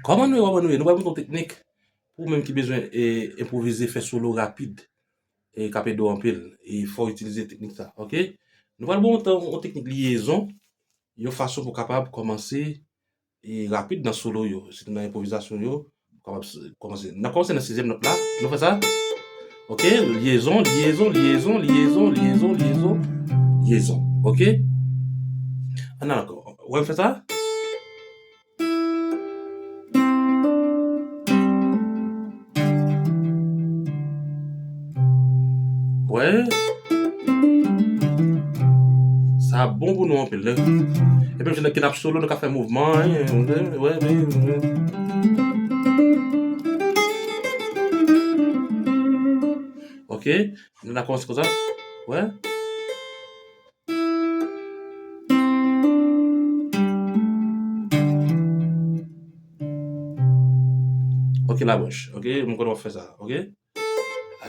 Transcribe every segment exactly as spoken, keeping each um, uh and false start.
Kòman nou ye, kòman nou ye? Nou pral montre w teknik pou ou menm ki bezwen e, enpwovize, fè solo rapid e k ap ede w anpil. E fò w itilize teknik sa, oke? Nou pral montre w yon teknik lyezon, yon fason pou w kapab kòmanse e rapid nan solo yo, sitou nan enpwovizasyon yo, w kapab s- kòmanse. N ap kòmanse nan sizyèm nòt la. Nou fè sa. Oke, lyezon, lyezon, lyezon, lyezon, lyezon, lyezon, lyezon. Oke? Ann al ankò. Wè m fè sa? Wè. Sa bon pou nou anpil, wi. Epi, m jwenn ki n ap solo, nou ka fè mouvman, wi, wi, wi, wi. Oke, nou ka kòmanse konsa. Wè. Oke, labranch. Oke, m konnen w ap fè sa. Oke?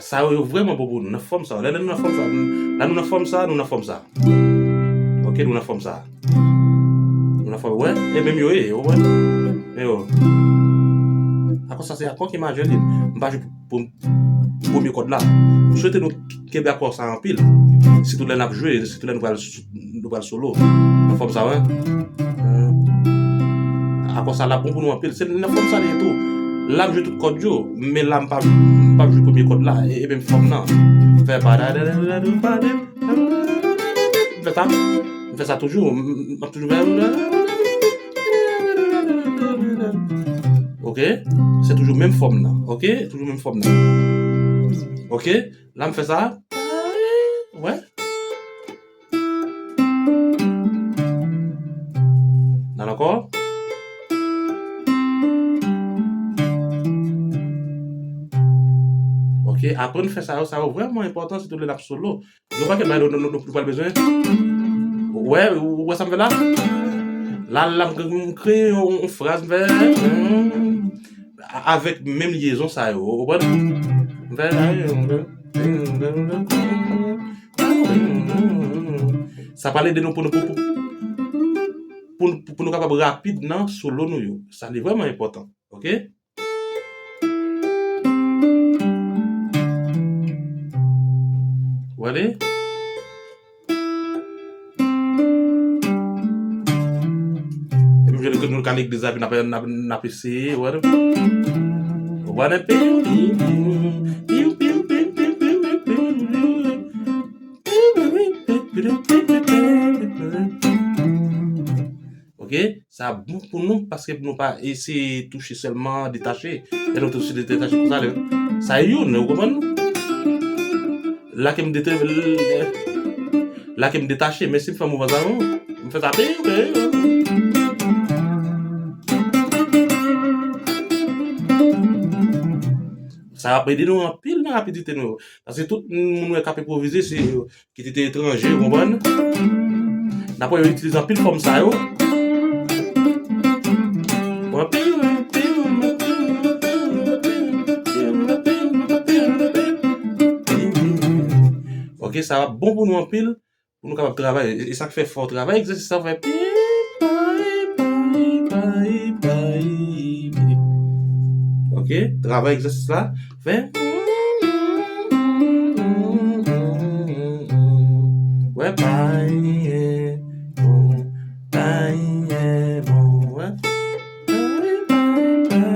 Sa yo, yo vrèman bon pou nou. Nan fòm sa. Lè, lè nou nan fòm sa, la nou nan fòm sa, nou nan fòm sa. Oke, nou nan fòm sa. Nou nan fòm, wè? E menm yo ye, yo, wè? Men yo. Akò sa se akò ki majè li. M pa jwe pou, pou premye kòd la. M swete nou kenbe akò sa anpil. Sitou lè n ap jwe, sitou lè nou pral, nou pral solo. Nan fòm sa, wè. Akò sa la bon pou nou anpil. Se nan fòm sa li ye tou. La m jwe tout kòd yo, men la m pa, m pa jwe premye kòd la. E, e menm fòm nan. Fè pa da da da da da da. M fè sa. M fè sa toujou. M, m ap toujou fè. Oke? Se toujou menm fòm nan. Oke? Toujou menm fòm nan. Oke? La m fè sa. Wè? N al ankò. Oke, aprann fè sa yo, sa yo vrèman enpòtan, sitou lè n ap solo. Gen yon pakèt bagay nou, nou, nou, nou pral bezwen. Wè, ou wè sa m fè la? La, la, m, m kreye yon, yon fraz, m fè, hmm, a- avèk menm lyezon sa yo, ou konprann? M fè, sa pral ede nou pou nou, pou, pou, pou, pou nou kapab rapid nan solo nou yo. Sa li vrèman enpòtan. Oke? Ou ale? E m jwenn ke nou ka legliz la, epi n ap, n ap, n ap eseye, ou ale? Ou ale? Oke? Sa bon pou nou paske nou pa eseye touche sèlman detache. Lè nou touche detache konsa, lè, sa youn, ou konprann? La ke m dete-, la ke m detache, men si m fè mouvman sa, non, m fè sa, pi, pi. Sa ap ede nou anpil nan rapidite nou yo. Paske tout moun wè k ap enpwovize, se ki te, te etranje, ou konprann? N ap wè yo itilize anpil fòm sa yo. Ok, sa ap bon pou nou anpil, pou nou kapab travay. E, e sa k fè fò travay egzèsis la, fè pi, pa, e, pa, e, pa, e, pi. Ok, travay egzèsis la. Fè. Wè, pa, e, bon. Pa, e, bon. Wè. Pa,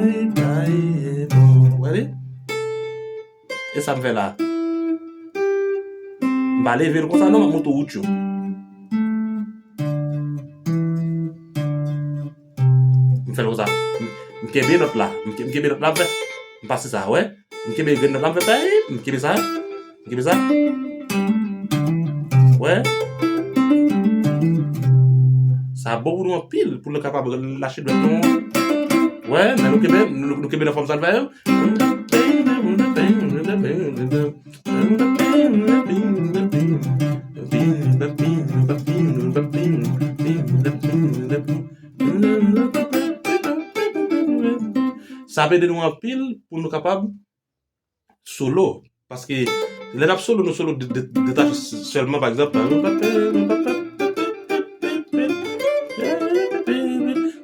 e, pa, e, bon. Wè, li? E sa m fè la? M pa leve l konsa non, m ap montre w wout yo. M fè l konsa. M, m kenbe nòt la. M ke-, m kenbe nòt la, m fè. M pase sa, wè. M kenbe grenn nòt la, m fè pèp. M kenbe sa. M kenbe sa. Wè. Sa bon pou nou anpil, pou nou kapab lache dwèt nou. Wè, men nou kenbe, nou, nou kenbe nan fòm sa, nou fè. Sa ap ede nou anpil pou nou kapab solo. Paske lè n ap solo, nou solo de, de, detache sèlman, pa egzanp.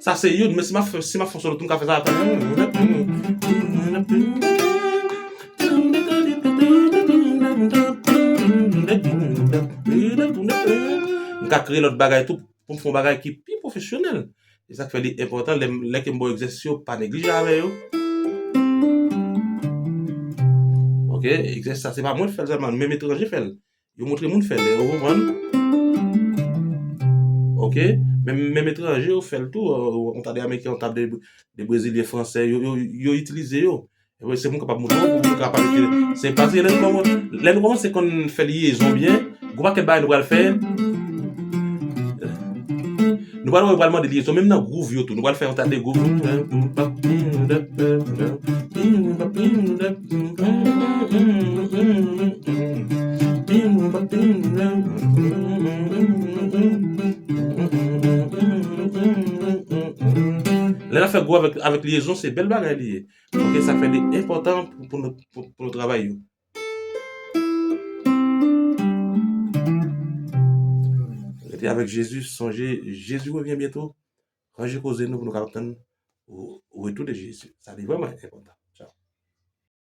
Sa se youn, men si m ap fè, si m ap fè yon solo tou, m ka fè sa. M ka kreye lòt bagay tou pou m fè yon bagay ki pi pwofesyonèl. E sa k fè li enpòtan, lè, lè ke m ba w egzèsis yo, pa neglije avè yo. Ok, egzèsis sa, se pa mwen k fè l sèlman, menm etranje fè l. Yo montre moun fè l, ou konprann? Ok, menm, menm etranje yo fè l tou, ou ta de Ameriken, ou ta de, de Brezilyen, Fransè, yo, yo, yo itilize yo. E se moun kapab montre w, pou moun kapab itilize. Se paske lè nou kòman-, lè nou kòmanse konn fè lyezon byen, gwo pakèt bagay nou pral fè. Nou pral wè, pral mande lyezon, menm nan gwouv yo tou. Nou pral fè yon ta de gwouv. Lè n ap fè gwouv avèk, avèk lyezon, se bèl bagay li ye. Ok, sa fè li enpòtan pou, pou nou, pou, pou nou travay yo. Rete avèk Jezi, sonje, Jezi revyen byento. Ranje koze nou pou nou kapab tann retour de Jezi. Sa li vrèman enpòtan.